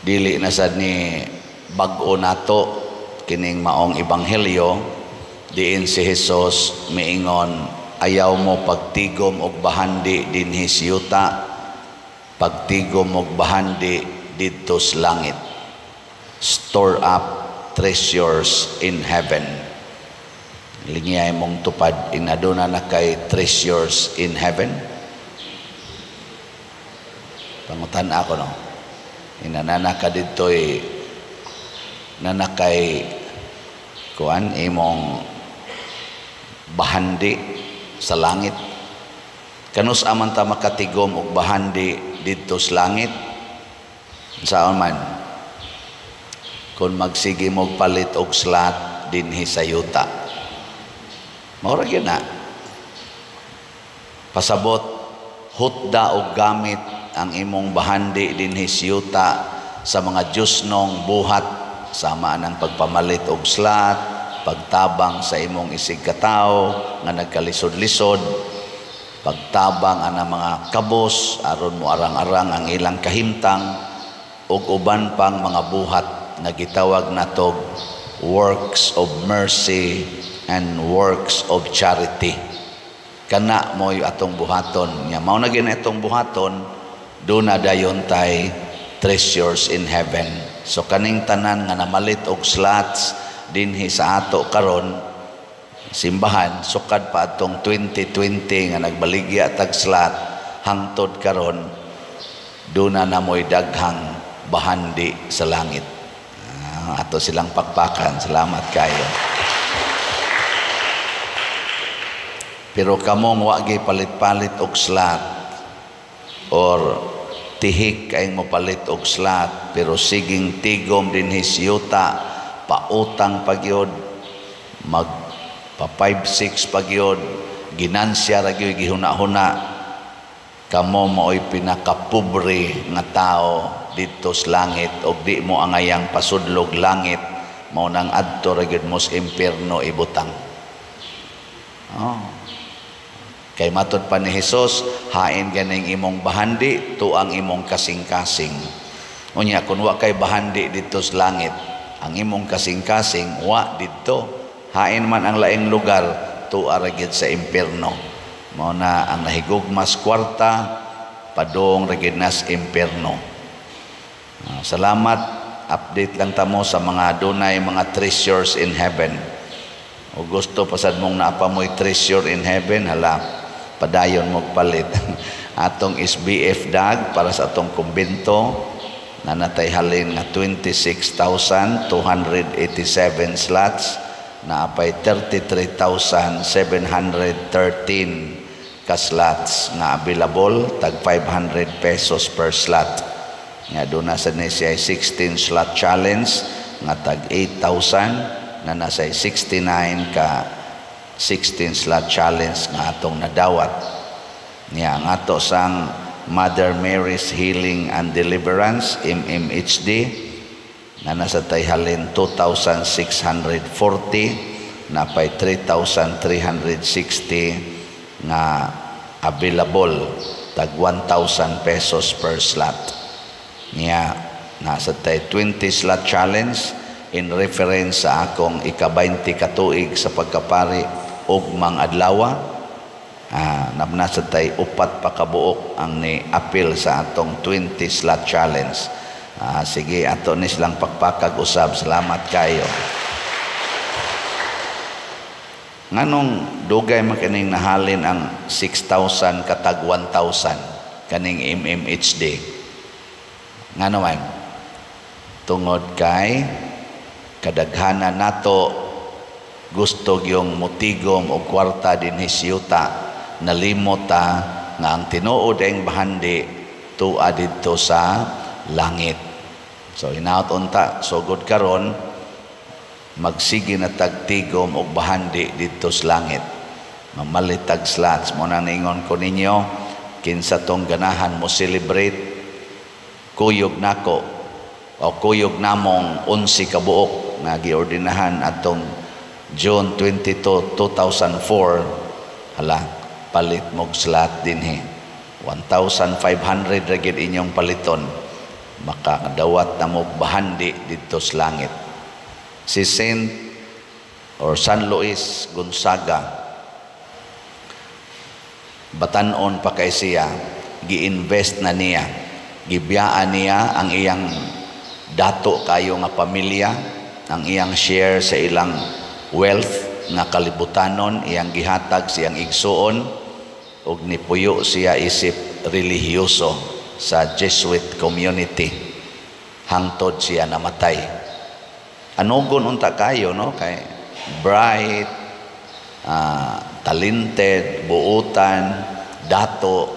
Dili na sad ni bag-o nato kining maong ebanghelyo, diin si Jesus miingon, "Ayaw mo pagtigom og bahandi dinhi sa yuta, pagtigom og bahandi didto sa langit." Store up treasures in heaven. Lingiyay mong tupad, inaduna na kay treasures in heaven? Pangutan ako, no? Inanana ka didto'y nanakay kuan imong bahandi sa langit. Kanus aman ta makatigom og bahandi didto sa langit? Saon man? Kung magsige mo palit og slot dinhi sa yuta. Mao ra gyud na. Pasabot, hutda og gamit ang imong bahandi dinhi sa yuta sa mga Diyosnong buhat, sama ng pagpamalit og slot, pagtabang sa imong isig katawo nga nagkalisod-lisod, pagtabang ang mga kabos aron mo arang-arang ang ilang kahimtang, ug uban pang mga buhat nga gitawag natog works of mercy and works of charity. Kana mo'y atong buhaton. Nya mao na gyud atong buhaton, duna dayon tay treasures in heaven. So kaning tanan nga namalit og slots dinhi sa ato karon simbahan, sukad pa atong 2020 nga nagbaligya tag slot hangtod karon, duna na mo'y daghang bahandi sa langit. Ato silang pakpakan. Salamat kayo. Pero kamong wa gyud palit-palit og slot or tihik kayong mopalit og slot, pero siging tigom dinhi sa yuta, pautang pagyod, mag pa 5-6 pagyod, ginansya ra gyud gihuna-huna, kamo maoy pinakapobre nga tao didto sa langit og di mo angayang pasudlog langit, mao nang adto ra gyud mo sa impierno ibutang. Oh. Kay matod pa ni Hesus, hain ganing imong bahandi tuang imong kasing-kasing. Unya kun wa kay bahandi didto sa langit, ang imong kasing-kasing wa didto. Hain man ang laing lugar, tua ra gyud sa impierno. Mao na ang nahigugmas kwarta, padung ra gyud nas impierno. Salamat, update lang tamo sa mga dunay mga treasures in heaven. O gusto pasad mong naa mo'y treasure in heaven, hala, padayon mo palit. Atong SBF dag para sa atong kumbento, nanatay halin nga 26,287 slots, naapay 33,713 ka slots nga available, tag 500 pesos per slot. Nga doon na sa ni siya 16 slot challenge nga tag 8,000, na nasa 69 ka 16 slot challenge nga atong nadawat. Niya ang ato sang Mother Mary's Healing and Deliverance MMHD na nasa tay halin 2,640, napay 3,360 nga available, tag 1,000 pesos per slot. Niya nasa tay 20 slot challenge in reference sa akong ika-20 katuig sa pagkapari ug mang adlaw. Nabnasa tay upat pa kabuok ang ni apil sa atong 20 slot challenge. Sige, ato ni silang pakpakag usab. Salamat kayo. Nganong dugay man kining nahalin ang 6,000 katag 1,000 kaning MMHD? Ngano man? Tungod kay kadaghanan nato gusto gyung motigom og kwarta dinhi sa yuta, nalimot ta nga ang tinuod ang bahandi tua didto sa langit. So hinaot unta sugod karon magsige na tagtigom og bahandi didto sa langit. Mamalit tag slots. Mo nang ningon ko ninyo, kinsa tong ganahan mo celebrate, kuyog nako o kuyog namong 11 ka buok nga giordinahan atong June 22, 2004, hala, palit mog slot dinhi. 1,500 ra gyud inyong paliton. Makadawat na mo bahandi didto sa langit. Si Saint or San Luis Gonzaga, batanon pa kay siya, gi-invest na niya, gibiyaan niya ang iyang dato kayo nga pamilya, ang iyang share sa ilang wealth nga kalibutanon, iyang gihatag siyang igsuon ug nipuyo siya isip relihiyoso sa Jesuit community hangtod siya namatay. Anugon unta kayo, no? Kay bright, talented, buutan, dato,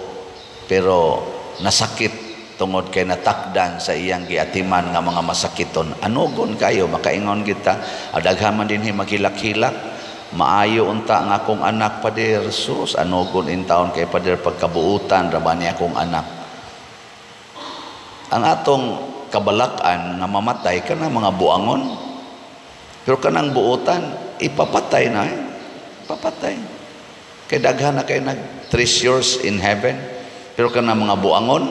pero nasakit tungod kay natakdan sa iyang giatiman nga mga masakiton. Anugon kayo, makaingon kita, daghan man dinhi maghilak-hilak, maayo unta nga akong anak, pader. Sus, anugon in taon kay pader, pagkabuutan ra ba niya akong anak. Ang atong kabalakan nga mamatay kanang mga buangon, pero kanang buutan ipapatay na eh. Papatay kay daghan na kay nag treasures in heaven. Pero kanang mga buangon,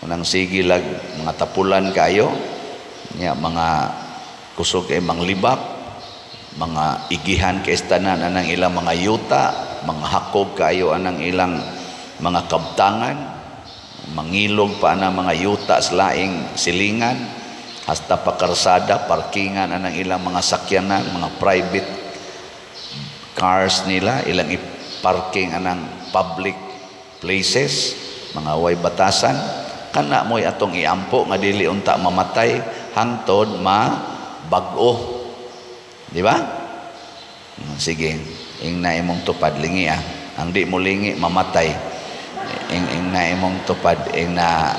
kanang sige lag mga tapulan kayo nya, mga kusog kay manglibak, mga igihan kay tanan anang ilang mga yuta, mga hakob kayo anang ilang mga kabtangan, mangilog pa anang mga yuta sa laing silingan, hasta pakarsada, parkingan anang ilang mga sakyanan, mga private cars nila, ilang i-parking anang public places, mga way batasan. Kana mo'y atong iampo nga dili unta mamatay hangtod ma bag-o. Di ba? Sige, ing na imong tupad, lingi ah. Ang di mo lingi, mamatay. Ing na imong tupad, ing na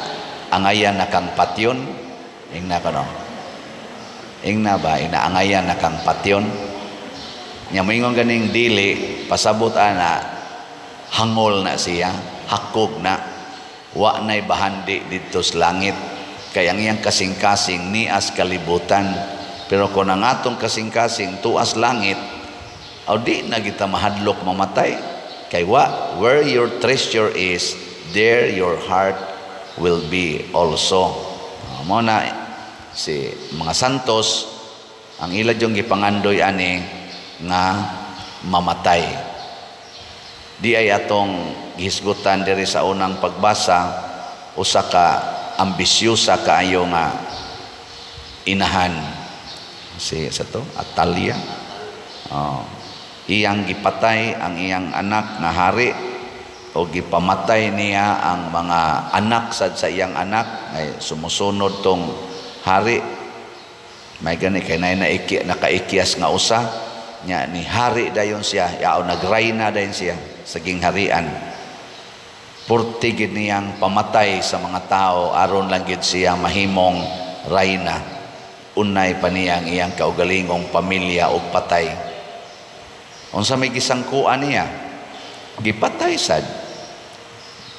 angayan na kang patyon, ing na kano. Ing na ba, ing na angayan na kang patyon. Nya moingon ganing dili, pasabot ana, hangol na siya, hakog na. Wa na'y bahandi didto sa langit. Kay ang iyang kasing-kasing nias kalibutan. Pero kung ang atong kasing-kasing tuas langit, aw di na kita mahadlok mamatay. Kay wa, where your treasure is, there your heart will be also. Mo na si mga santos, ang ila yung gipangandoy ani nga mamatay. Di ay atong gihisgutan diri sa unang pagbasa, usa ka ambisyosa kaayo nga inahan, si sa to Atalia. Oh, iyang gipatay ang iyang anak nga hari o gipamatay niya ang mga anak sad sa iyang anak ay sumusunod tong hari. May gani kay nay naiki nakaikyas nga usa nya ni hari dayon siya, yaw nagrayna dayon siya sa gingharian. Purti gid niyang pamatay sa mga tao aron lang gid siya mahimong rayna. Unay pa niya ang iyang kaugalingong pamilya og patay. Unsa may gisangkuan niya, gipatay sad.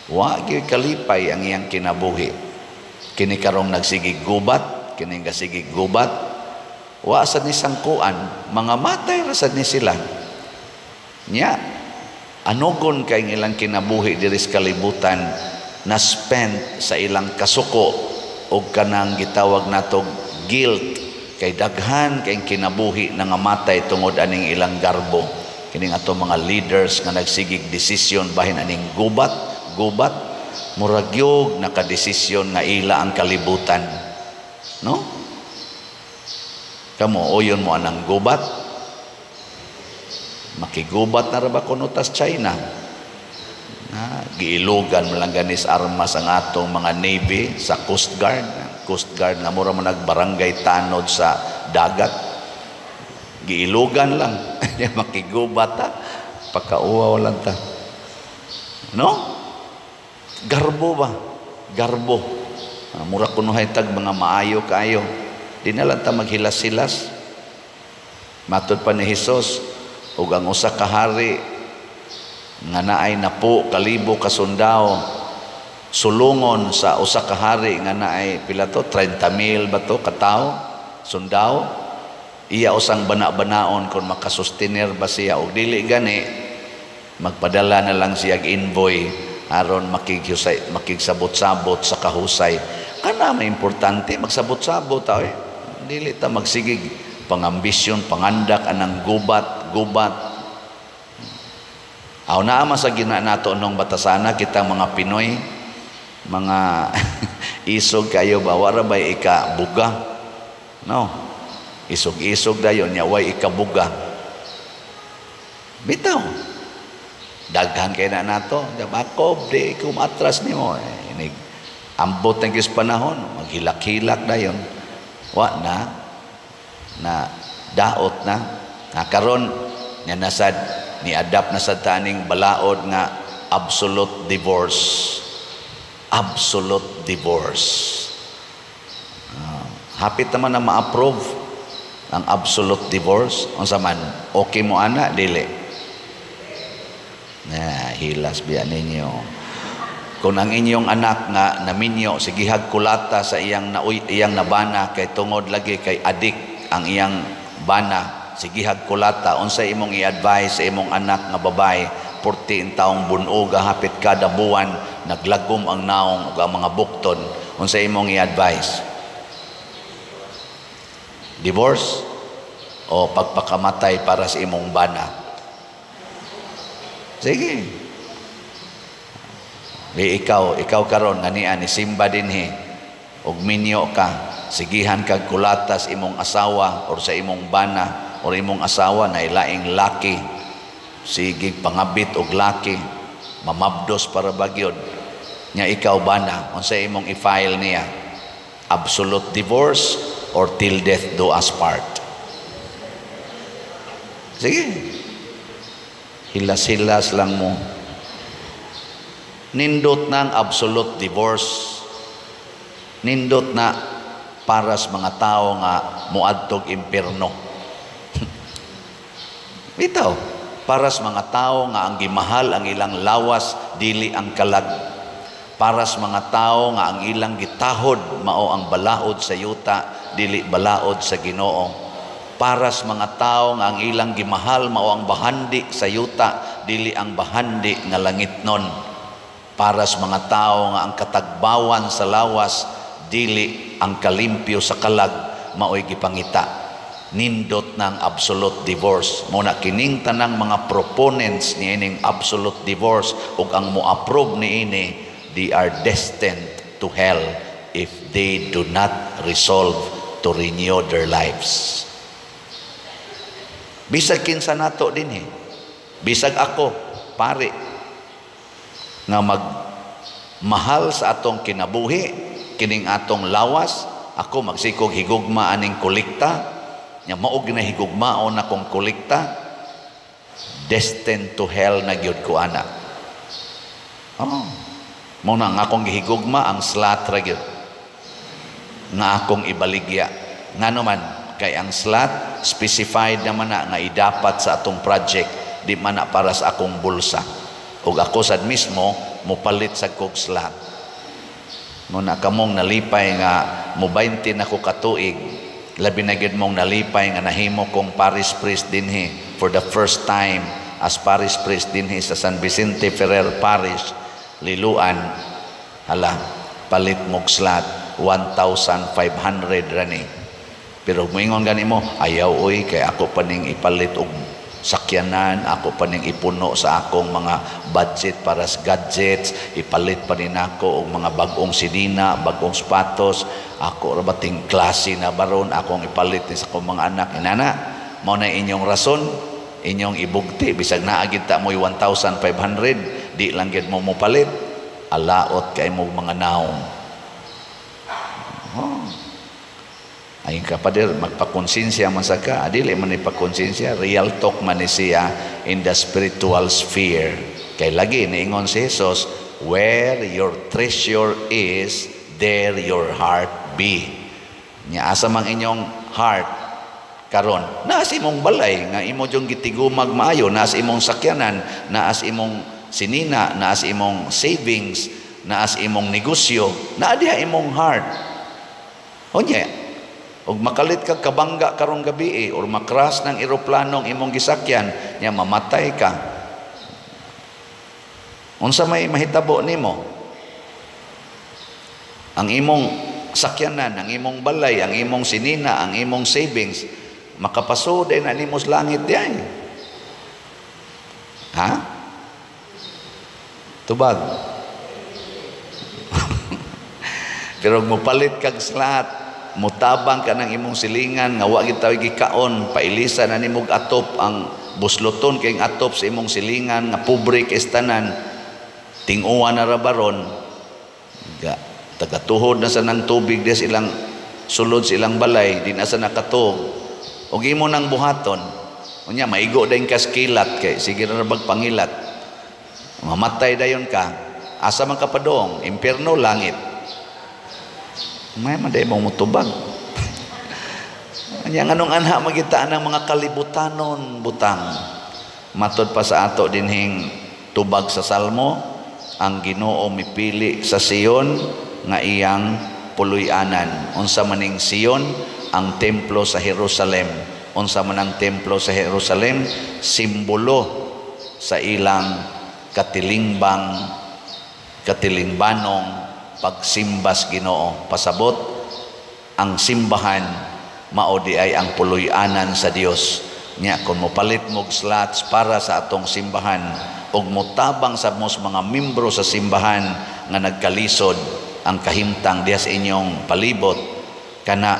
Wa gyud kalipay ang iyang kinabuhi. Kini karong nagsigig gubat, kini gasigig gubat, wa sad ni sangkuan, mga matay ra sad ni sila. Nya anugon kay ilang kinabuhi diri sa kalibutan na spend sa ilang kasuko og kanang gitawag natog guilt, kay daghan kay kinabuhi nga matay tungod aning ilang garbo. Kining ato mga leaders nga nagsigig desisyon bahin aning gubat gubat, murag yog nakadesisyon nga ila ang kalibutan, no? Kamo, uyon mo anang gubat? Makigubat na ra ba kuno tas China na? Giilugan mo lang ganis armas ang atong mga navy sa Coast Guard. Coast Guard nga mura man nagbarangay tanod sa dagat, giilugan lang. Makigubat ta, pagkauwaw lang ta, no? Garbo ba, garbo. Mura kunuhay tag mga maayo kaayo, di na lang ta maghilas-hilas. Matod pa ni Hesus, ug ang usa ka hari nga naay napo kalibo ka sundao sulungon sa usa ka hari nga naay pila to, 30,000 ba to katawo sundao, iya usang bana-banaon kung makasustiner ba siya og dili gani magpadala na lang siya og envoy aron makigsabot-sabot sa kahusay. Kana may importante, magsabot-sabot ta eh. Dili ta magsigig pangambisyon, pangandak anang gubat, gubat. Aw naa man sa gina nato nung batasana kita mga Pinoy, mga isog kayo ba, wara bay ikabuga? No. Isog-isog dayon nya way ikabuga. Bitaw. Daghan kay na nato, ako di ko matras nimo. Inig ambot ng kis panahon, maghilak-hilak dayon. Wa na na daot na. Na karon nya nasad ni adapt na sad taning balaod nga absolute divorce. Absolute divorce. Hapit naman na ma-approve ang absolute divorce. Unsa man, okay mo ana dili? Na hilas biya ninyo. Kung ang inyong anak nga naminyo sigihag kulata sa iyang na iyang nabana kay tungod lagi kay adik ang iyang bana, sigihag kulata, unsa imong i-advise sa imong anak nga babae, 14 taong bunoga, hapit kada buwan naglagom ang naong ug ang mga bukton, unsa imong i-advise? Divorce o pagpakamatay para sa imong bana? Sige. Di ikaw, ikaw karon nga niya ni simba dinhi ug minyo ka, sigihan kag kulata sa imong asawa or sa imong bana or imong asawa na ilaing laki, sige pangabit og laki, mamabdos para bagyod nya, ikaw bana, unsa imong i-file niya? Absolute divorce or till death do us part? Sige, hilas-hilas lang mo. Nindot na ang absolute divorce, nindot na para sa mga tao nga muadtog impierno. Bitaw, para sa mga tao nga ang gimahal ang ilang lawas, dili ang kalag. Para sa mga tao nga ang ilang gitahod mao ang balaod sa yuta, dili balaod sa Ginoo. Para sa mga tao nga ang ilang gimahal mao ang bahandi sa yuta, dili ang bahandi nga langitnon. Para sa mga tao nga ang katagbawan sa lawas, dili ang kalimpyo sa kalag maoy gipangita. Nindot ng absolute divorce. Mo na kining tanang mga proponents ni ining absolute divorce ug ang mo-approve niini, they are destined to hell if they do not resolve to renew their lives. Bisag kinsa nato dinhi, bisag ako, pare, nga magmahal sa atong kinabuhi, kining atong lawas, ako magsikog higugma aning kolekta, nya mao na higugmaon akong kolekta, destined to hell na gyud ko ana. Oh. Mao na ang akong gihigugma ang slot ra gyud nga akong ibaligya. Ngano man kay ang slot specified naman na nga idapat sa atong project, di man na para sa akong bulsa. Ug ako sad mismo mopalit sa kog slot. Mo na kamong nalipay nga mo 20 na ko katuig, labi na gyud mong nalipay nga nahimo kong parish priest dinhi for the first time as parish priest dinhi sa San Vicente Ferrer Parish, Liloan. Hala, palit mog slot, 1,500 rani. Pero moingon gani mo, "Ayaw oy, kay ako pa ning ipalit og sakyanan, ako pa ning ipuno sa akong mga budget para sa gadgets, ipalit pa rin ako og mga bag-ong sinina, bag-ong sapatos, ako ra bating klase na baron, akong ipalit ni sa akong mga anak." Inana, mao na inyong rason, inyong ibugti, bisag naa gid ta mo'y 1,500, di lang gid mo mopalit, alaot kay mo mga naong. Oh. Ayon ka, pader, magpakonsensya man sa ka. Dili man ni pagkonsensya, real talk man ni siya in the spiritual sphere. Kay lagi niingon si Jesus, "Where your treasure is, there your heart be." Nya asa mang inyong heart karon? Naas imong balay nga imo jung gitigumag maayo, naas imong sakyanan, naas imong sinina, naas imong savings, naas imong negosyo, naa diha imong heart. Unya, ug makalit kag kabangga karong gabi eh, or makras ng eroplanong imong gisakyan, nya mamatay ka. Unsa may mahitabo nimo? Ang imong sakyanan, ang imong balay, ang imong sinina, ang imong savings, makapasod na nimo sa langit diay? Ha? Tubag. Pero mopalit kag slot, mutabang ka ng imong silingan nga wa gid taw gikaon, pailisa na nimog atop ang busloton kay atop sa imong silingan nga pobre kay tanan, tinguan na ra baron, ga tagatuhod na sa nang tubig des ilang sulod sa ilang balay, di na sa nakatuog og imo nang buhaton. Unya maigo dayon kas kilat kay sige ra bag pangilat, mamatay dayon ka, asa man ka padong? Impierno, langit? May man day mong mutubag. Anya nganong anha magita ng mga kalibutanon butang. Matod pa sa ato dinhing tubag sa Salmo, ang Ginoo mipili sa Sion nga iyang puloy-anan. Unsa maning Sion? Ang templo sa Jerusalem. Unsa man ang templo sa Jerusalem? Simbolo sa ilang katilingbang katilingbanong pagsimbas Ginoo. Pasabot, ang simbahan mao di ay ang puloy-anan sa Dios. Nya kung mopalit mog slots para sa atong simbahan ug motabang sa mos mga membro sa simbahan nga nagkalisod ang kahimtang diha sa inyong palibot, kana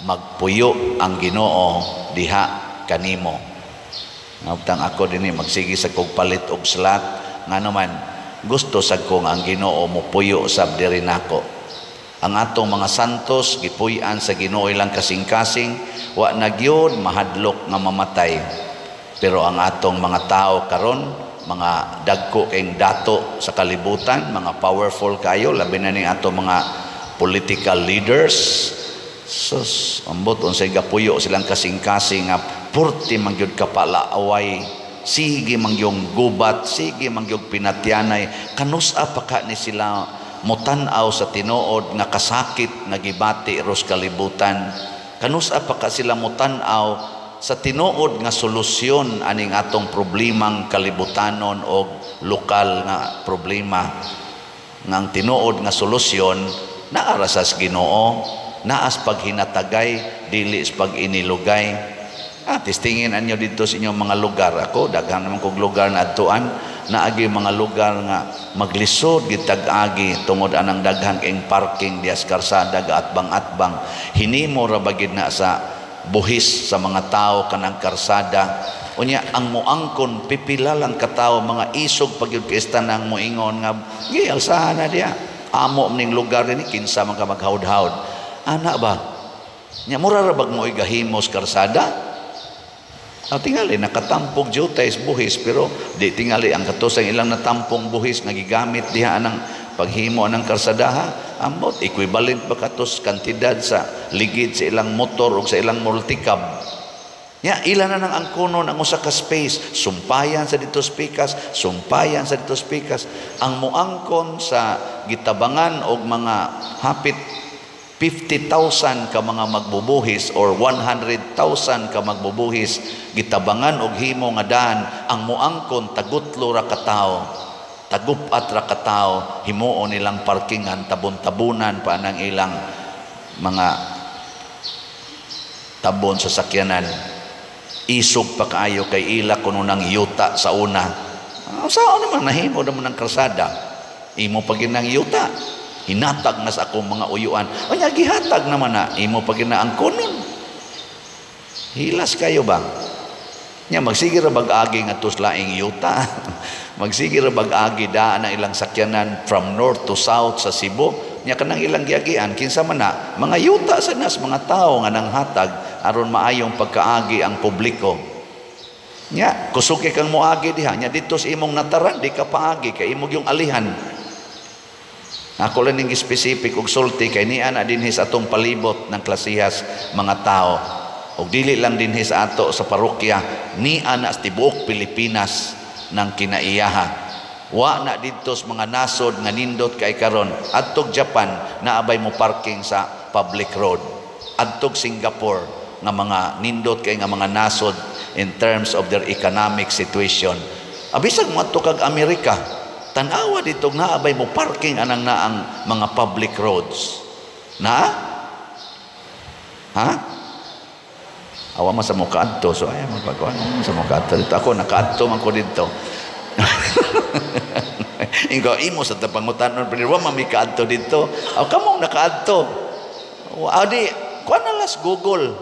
magpuyo ang Ginoo diha kanimo. Ngabtang ako dinhi magsige sa kog palit og slot, ngano man gusto sad ko nga ang Ginoo mopuyo sab diri nako. Ang atong mga santos gipuy-an sa Ginoo ilang kasing-kasing, wa na gyud mahadlok nga mamatay. Pero ang atong mga tao karon, mga dagko kayong dato sa kalibutan, mga powerful kayo, labi na ning atong mga political leaders, sus, ambot unsay gapuyo silang kasing-kasing nga purti man gyud kapalaaway, sige man gyud gubat, sige man gyud pinatyanay, kanus-a pa ka ni sila motan-aw sa tinuod nga kasakit nga gibati ros kalibutan? Kanus-a pa ka sila motan-aw sa tinuod nga solusyon aning atong problemang kalibutanon o lokal nga problema? Nga ang tinuod nga solusyon naa ra sa Ginoo, naas paghinatagay, dili sa pag-inilugay. Testingin anyo dito sa inyong mga lugar. Ako, daghan naman kog lugar na adtuan, naagi mga lugar nga maglisod gitag-agi tungod anang daghan kayong parking dias karsada gaatbang-atbang. Hinimo ra ba gid na sa buhis sa mga tao kanang karsada. Unya ang moangkon pipila lang katawo, mga isog pag yun kaysa nang moingon nga gi alsahan na diya. Amo ning lugar ni kinsa man ka maghawd-hawd. Ana ba? Nya mura ra bag mo igahimos karsada? At tingali nakatampog jutay buhis, pero di tingali ang katusang ilang natampong buhis nga gigamit diha anang paghimo anang karsadaha, ambot equivalent ba katos kantidad sa ligid sa ilang motor o sa ilang multicab. Ya, ila na nang angkonon ang usa ka space, sumpayan sa dito pikas, sumpayan sa dito pikas. Ang moangkon sa gitabangan og mga hapit 50,000 ka mga magbubuhis or 100,000 ka magbubuhis, gitabangan og himo nga daan, ang moangkon tagutlo ra ka tawo, tagup-at ra ka tawo, himuon nilang parkingan, tabon-tabunan pa nang ilang mga tabon sa sakyanan. Isog pa kaayo kay ila kuno nang yuta sa una. Saan naman nahimo naman ang kalsada? Imo pa ginang yuta. Hinatag na sa akong mga uyuan. Unya gihatag naman na imo pa ginaangkonon. Hilas kayo ba? Nya magsige ra bag-agi nga tos laing yuta. Magsige ra bag-agi daan ang ilang sakyanan from north to south sa Cebu. Nya kanang ilang giagian kinsa man na mga yuta sa nas mga tawo nga nanghatag aron maayong pagkaagi ang publiko. Nya kusuki kang moagi diha, nya didto sa imong nataran di ka paagi kay imong yung alihan. Ako lang ning specific og sulti kay niya na dinhi sa atong palibot ng klasihas mga tao. Og dili lang dinhi sa ato sa parokya, niya na sa tibuok Pilipinas ng kinaiyaha. Wa na didto sa mga nasod nga nindot kay karon. Adtog Japan naabay mo parking sa public road. Adtog Singapore nga mga nindot kay nga mga nasod in terms of their economic situation. Abisag moadto kag Amerika, tan-awa dito naabay mo parking anang naang mga public roads. Na? Ha? Awa man sa mo kaadto, so ay magpagkuan sa mo kaadto dito. Ako nakaadto man ko dito. Ingo imo sa pangutan-on, pero wa man mi kaadto dito. Aw, kamong nakaadto. Adi kuan na las Google.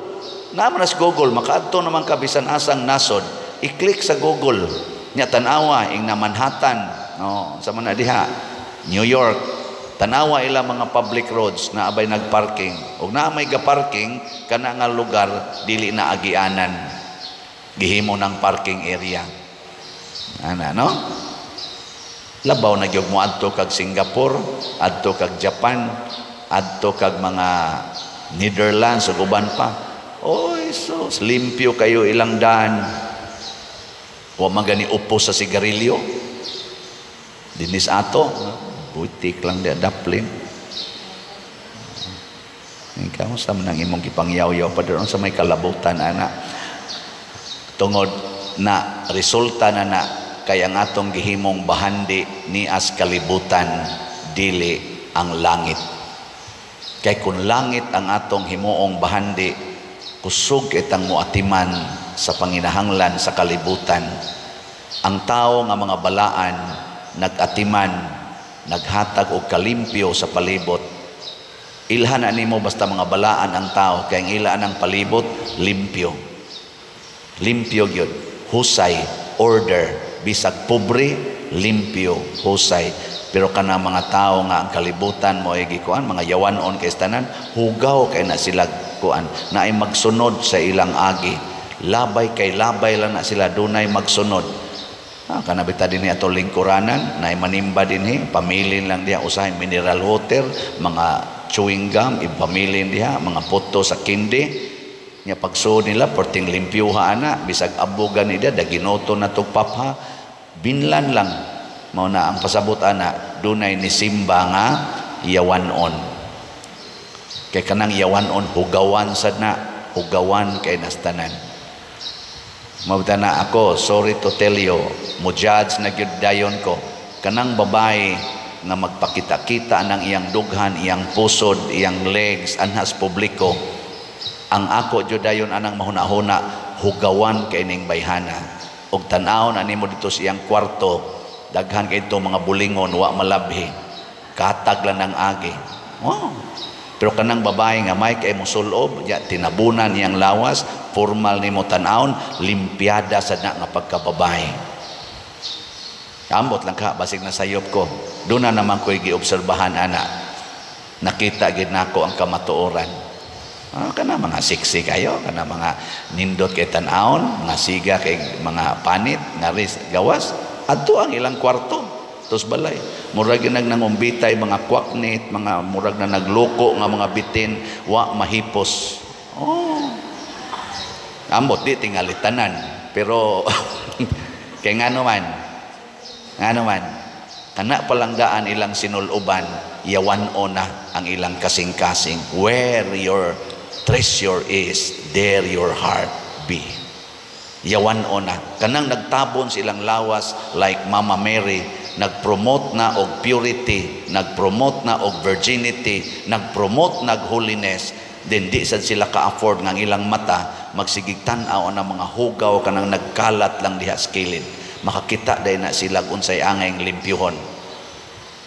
Naa man nas Google, makaadto naman ka bisan asang nasod. I-click sa Google. Nya tan-awa ing na Manhattan. No, sa man na diha. New York. Tanawa ila mga public roads na abay nagparking. Ug naa may ga-parking, kana nga lugar dili na agianan. Gihimo ng parking area. Ana, no? Labaw na gyud mo adto kag Singapore, adto kag Japan, adto kag mga Netherlands ug uban pa. Oy, so limpyo kayo ilang daan. Wa man gani upos sa sigarilyo. Dinis ato, butik lang di daplin. Ikaw sa man ang imong gipangyaw-yaw pa doon sa may kalabutan ana. Tungod na resulta na na kay ang atong gihimong bahandi ni as kalibutan, dili ang langit. Kay kung langit ang atong himuong bahandi, kusog itang muatiman sa panginahanglan sa kalibutan. Ang tao nga mga balaan nag-atiman, naghatag og kalimpyo sa palibot. Ilhan na nimo basta mga balaan ang tao kay ang ila ang palibot limpyo. Limpyo gyud, husay, order, bisag pobre, limpyo, husay. Pero kana mga tao nga ang kalibutan mo ay gikuan, mga yawanon kay tanan, hugaw kay na sila kuan, na ay magsunod sa ilang agi. Labay kay labay lang na sila, dunay magsunod. Ah, kana bita dinhi ato lingkuranan, na manimba dinhi, pamilin lang diha usahay mineral water, mga chewing gum, ipamilin diha, mga puto sa kindi. Nya pagsuod nila, perting limpyuha ana, bisag abugan ni diha, daginoto na tog papha, binlan lang. Mao na ang pasabot ana, dunay ni simba nga yawanon. Kay kanang yawanon, hugawan sad na, hugawan kay nastanan. Mabta na ako, sorry to tell you, mo judge na gyud dayon ko. Kanang babae nga magpakita-kita ng iyang dughan, iyang pusod, iyang legs anhas publiko. Ang ako jud dayon anang mahuna-huna, hugawan kay ning bayhana. Og tan-awon ani mo dito sa iyang kwarto, daghan kay ito mga bulingon, wa malabhi. Katag lang ng agi. Wow. Pero kanang babae nga may kay musulob, ya, tinabunan niyang lawas, formal nimo tan-awon, limpiada sa na nga pagkababae. Ambot lang ka, basig na sayop ko. Doon na naman ko'y giobserbahan, ana. Nakita gid nako ang kamatuoran. Ah, kana mga siksi kayo, kana mga nindot kay tan-awon, mga siga kay mga panit, nga ris, gawas. Adto ang ilang kwarto. Tos balay. Murag nag nangumbitay mga kwaknit, mga murag na nagloko nga mga bitin, wa mahipos. Oh. Ambot di tingali tanan, pero kay ngano man kana palanggaan ilang sinuloban, yawan na ang ilang kasing-kasing. Where your treasure is, there your heart be. Yawan na. Kanang nagtabon silang lawas like Mama Mary, nagpromote na og purity, nagpromote na og virginity, nagpromote na og holiness, then di sad sila ka-afford nga ang ilang mata magsigig tan-aw na mga hugaw kanang nagkalat lang diha sa kilid. Makakita day na sila unsay angay limpyuhon.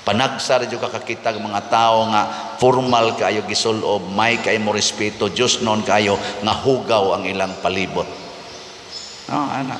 Panagsa ra jud kakakita mga tao nga formal kaayo gisulob, may kay mo respeto, Dios non kayo nga hugaw ang ilang palibot. Oh, ana.